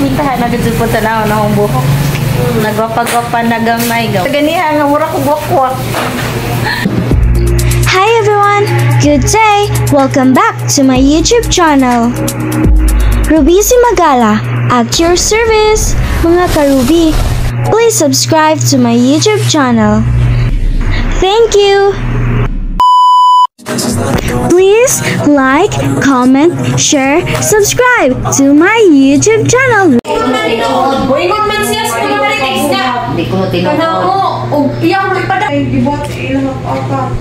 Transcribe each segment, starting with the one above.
Mintahan na gud po tanaw na akong buhok. Nagwapa-gwapa na gamay. Ganiha nga mura ko wakwak. Hi everyone! Good day! Welcome back to my YouTube channel. Ruby Cimagala, at your service. Mga karubi, please subscribe to my YouTube channel. Thank you! Please like, comment, share, subscribe to my YouTube channel. Moingon man siya sa mga marites niya. Hindi ko na tinuod. Kana mo, og iya ko ipada. Ay, gibuhat sa ilang papa.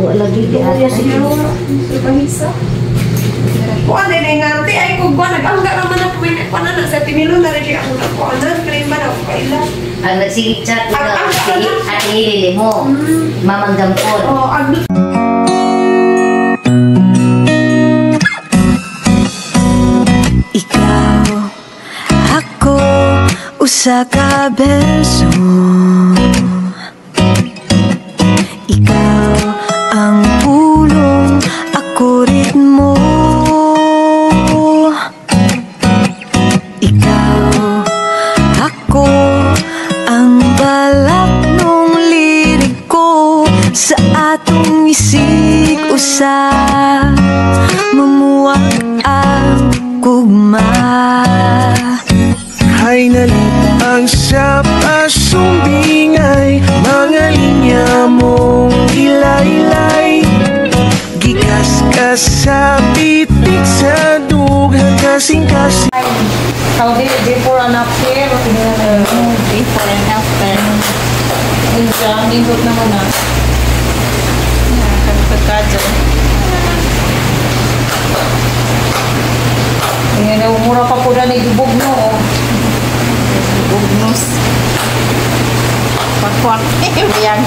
Wala lagi di Kuya siguro. Sa pahisa. Kuan din nga ante ay kung kuan nag-angga naman na puwin kuan na sa tinilo na rin ako na kuanan kay man ako kaila. Ang nagsigig chat ko na Ang- si Ate Lili mo. Mamang Gampon. Oh, ag Ikaw, ako, usa ka beso. Ikaw ang pulong, ako ritmo. Ikaw, ako, ang balak nung liriko. Sa atong isig usa, mamuwag ang kugma. Hay nalipang sa pasumbingay, mga linya mong ilaylay. Gikas ka sa pitik sa dughan, kasing-kasing. How di before and after? Before and after. Yun siya, nindot naman na. Yan, pagkadyo. Yan, mura pa po na ni bugno. Oh. Bugnos. Pakwak. Yan.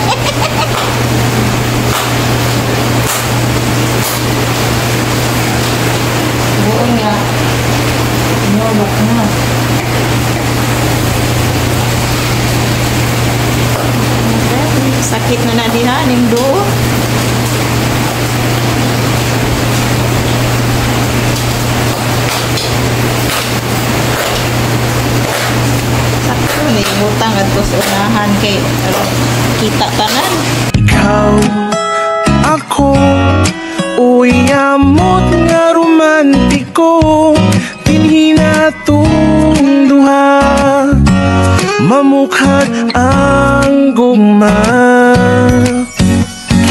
Buong niya. Nulok na. Sakit na na diha ning duo. Sakto ni butang adto sa unahan kay kita tanan. Ikaw, ako, uy amot nga romantiko. Dinhi natong duha, mamukhag ang gugma.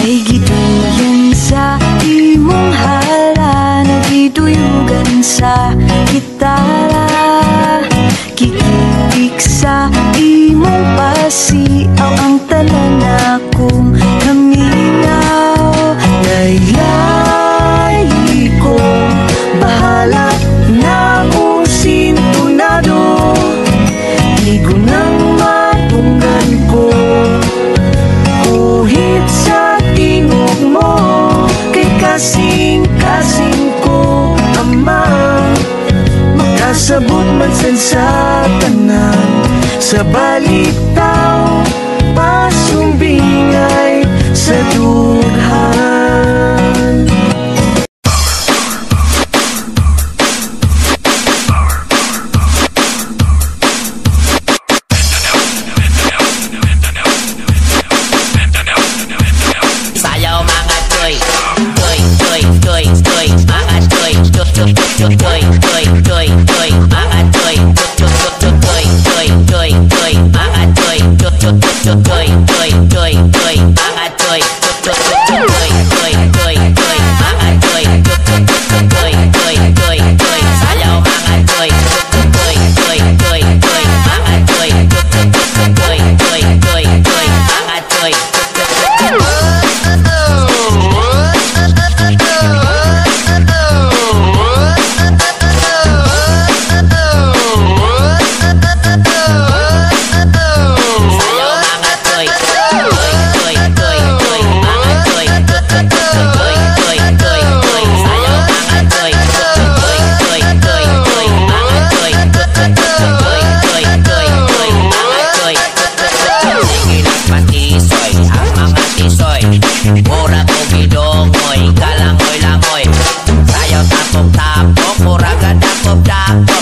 Kay giduyan sa imong hala, nagiduyugan sa gitara. Kikitik sa imong pasiaw, ang tanan akong kaminaw. Laylay ko, bahala na kung sintunado. Di ko nang matunggan ko, kuhit sa tingog mo. Kay kasing-kasing ko, ama. Makasabot man san sa tanan, sa balitaw, pasumbingay sa dughan. Sayaw mga choy, choy, choy, choy, choy, mga choy, choy, choy, choy, choy, choy, choy, mga choy, choy, choy, choy, choy, choy, choy, mga choy, choy, choy, choy, choy,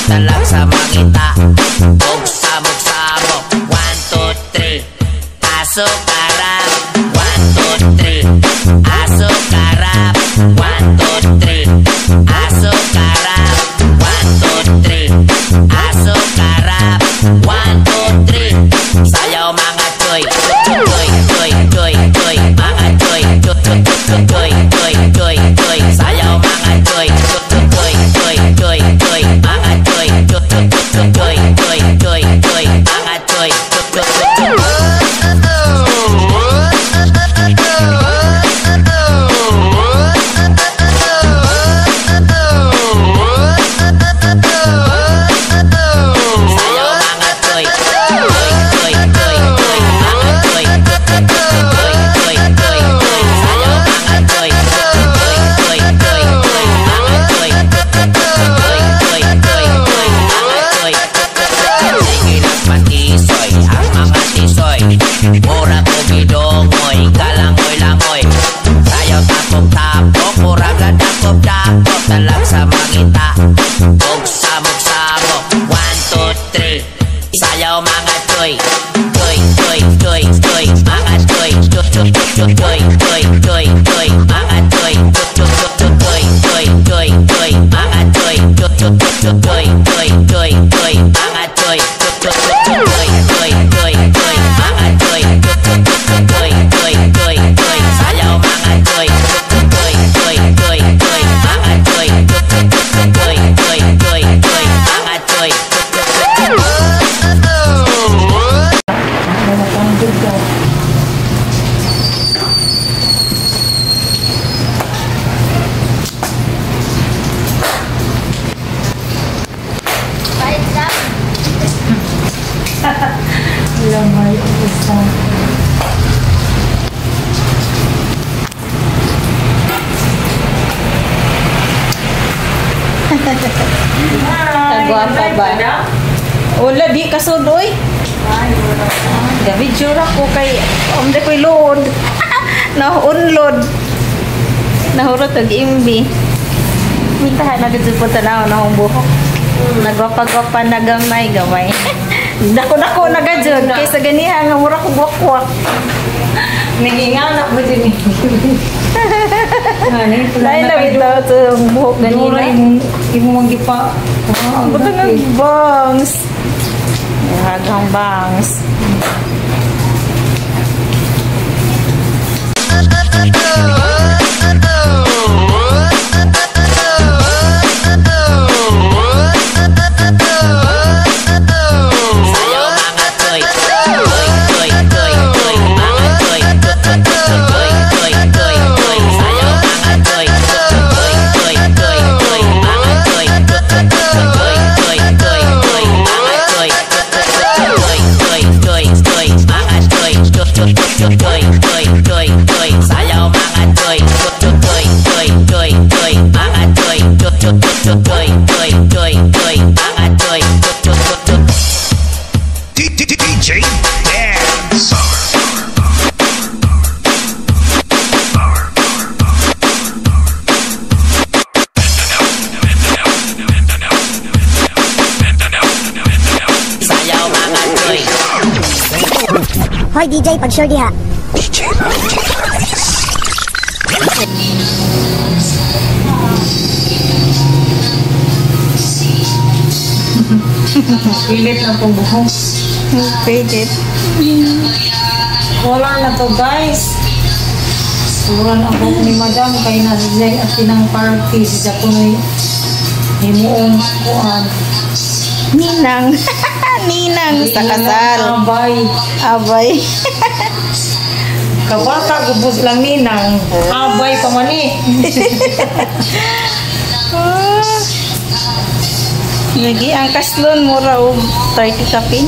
Talag sa mangita og samok-samok. 1, 2, 3, aso karap. 1, 2, 3, aso karap. 1, 2, 3, aso karap. 1, 2, 3, aso karap. 1, 2, 3, sayaw mga choy. Choy, choy, choy, choy, mga choy. Choy, choy, choy, choy, choy, sayaw mga choy. Choy, choy, choy, choy, mga choy. Choy, choy, choy, choy, choy, mga choy. Choy, choy, choy. Sayaw mga choy. Choy, choy, choy, choy, mga choy. Choy, choy, choy, choy, sayaw mga choy. Choy, choy, choy, choy, mga choy. Choy, choy, choy, choy, mga choy. Sige lang patisoy ang mga tisoy. Mura ko gidongoy, kalangoy-langoy. Sayaw tapok-tapok, murag dakop-dakop. Talag sa mangita og samok-samok. 1, 2, 3, sayaw mga choy. Choy, choy, choy, choy, mga choy. Choy, choy, choy, choy, choy, choy, mga choy. Choy, choy, choy, choy, choy, mga choy. Choy, choy, choy, choy, choy, mga choy. Choy, choy, choy, choy, choy, mga choy. Choy, choy, choy, choy, sayaw mga choy. Choy, choy, choy, choy, mga choy. Choy, choy, choy, choy, mga choy. Namatangod daw. Lamay isa. Kagwapa ba? Wala, di kasud, oy. Gabi jura ko kay omde ko'y load. Na-unload. Nahurot og imbi. Mintahan na gud po tanaw na akong buhok. Nagwapa-gwapa na gamay gamay. Dako-dako na gajud kaysa ganiha nga mura kog wakwak. Nanginganak mo din eh. Lain na bitaw to ang buhok Ganina. ganina. Imo mang gipa. Buto nga bangs. Hagang bangs. Sayaw mga choy. Choy, choy, choy, choy, mga choy. Choy, choy, choy, choy, sayaw mga choy. Choy, choy, choy, choy, mga choy. Choy, choy, choy, choy, mga choy. Choy, choy, choy, choy, mga choy. Choy, choy, choy, choy, sayaw mga choy. Choy, choy, choy, choy, mga choy. Choy, choy, choy, choy, mga choy. DJ Dance. Sayaw mga choy. Hoy DJ, pag-sure diha. DJ Dance. Pilit na pong buhok. Faded. Wala na to guys. Suran ako ni madam kay nasa at tinang party si Japunoy himuong kuan. Ninang. Ninang sa kasal. Abay. Abay. Kabata gubos lang ninang. Abay pa man eh. Ah. Lagi ang kaslon mura og 30 kapin.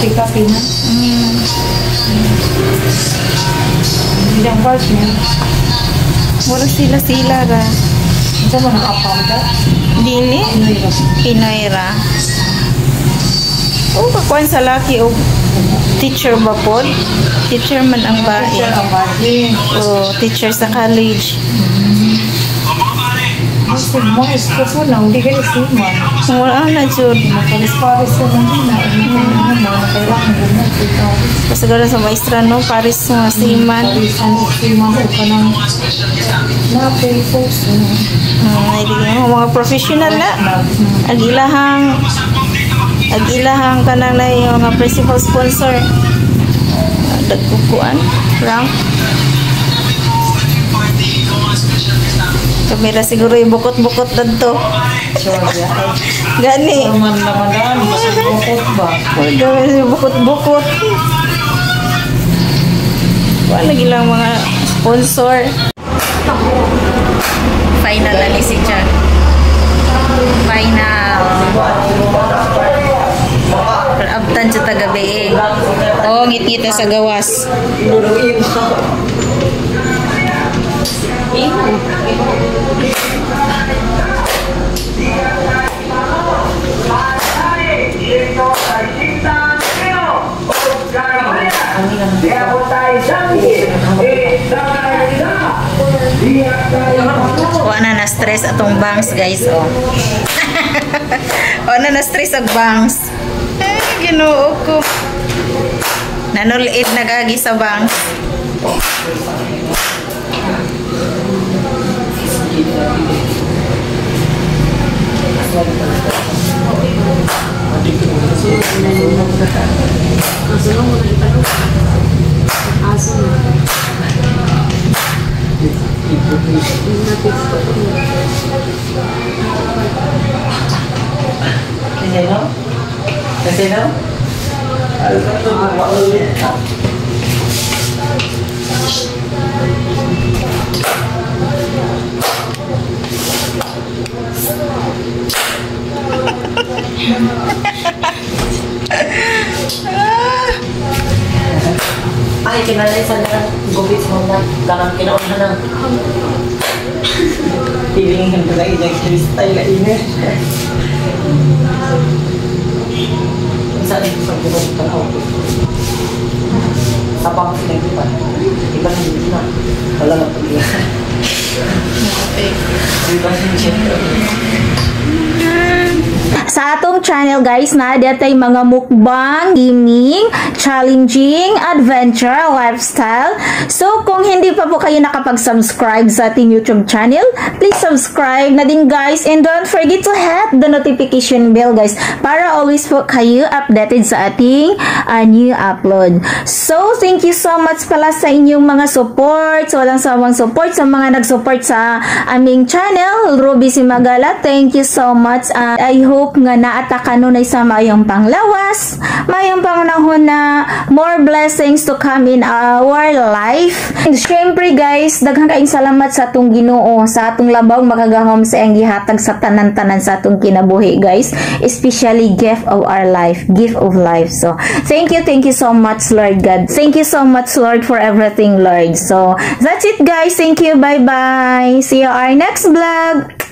Tika pina. Hindi ang partner. Mura sila-sila ra. Unsa man ang apam ka? Dili Pinoy ra. Pinoy ra. Oh, kakuan sa laki og teacher ba pod? Teacher man ang bae. Teacher ang bae. Oh, teacher sa college. Kasi maestro ko na, hindi ka seaman. Wala na jud. Paris-paris na lang din na. Ano na, kailangan na. Siguro sa maestra, no? Paris mga seaman. Paris, ano, seaman ko pa ng napay post. Ay, di mo, mga professional na. Ag ilahang kanang na yung mga principal sponsor. Dagkukuan, rank. Kamera siguro yung bukot-bukot dadto. Gani. Man naman daan, bukot ba? Gani bukot-bukot. Wala ilang mga sponsor. Final na ni si Jack. Final. Abtan sa tagabi eh. Oh, ngit-ngit na sa gawas. Wala na na-stress atong bangs, guys, oh. Wala na na-stress ang bangs. Ay, Ginoo ko. Nanulid na gagi sa bangs. Ay, kinalay sa na gubit mo na. Kanang kinauna na. Piling hindi na ilang hairstyle na ina. Saan ito sa gubit tanaw? Sa bang sila yung iba. Iba na hindi na. Wala na pag-iba. Iba siya. Sa atong channel, guys, na datay mga mukbang, gaming, challenging, adventure, lifestyle. So kung hindi pa po kayo nakapag-subscribe sa ating YouTube channel, please subscribe na din, guys, and don't forget to hit the notification bell, guys, para always po kayo updated sa ating new upload. So thank you so much pala sa inyong mga support, sa walang sawang support, sa mga nag-support sa aming channel, Ruby Cimagala. Thank you so much. I hope nga naata kanunay sa maayong panglawas, maayong pangunahon na more blessings to come in our life. And syempre, guys, daghan kaayong salamat sa atong Ginoo, sa atong labaw makagahom sa iyang gihatag sa tanan-tanan sa atong kinabuhi, guys, especially gift of our life, gift of life. So thank you so much, Lord God. Thank you so much, Lord, for everything, Lord. So that's it, guys. Thank you. Bye bye. See you our next vlog.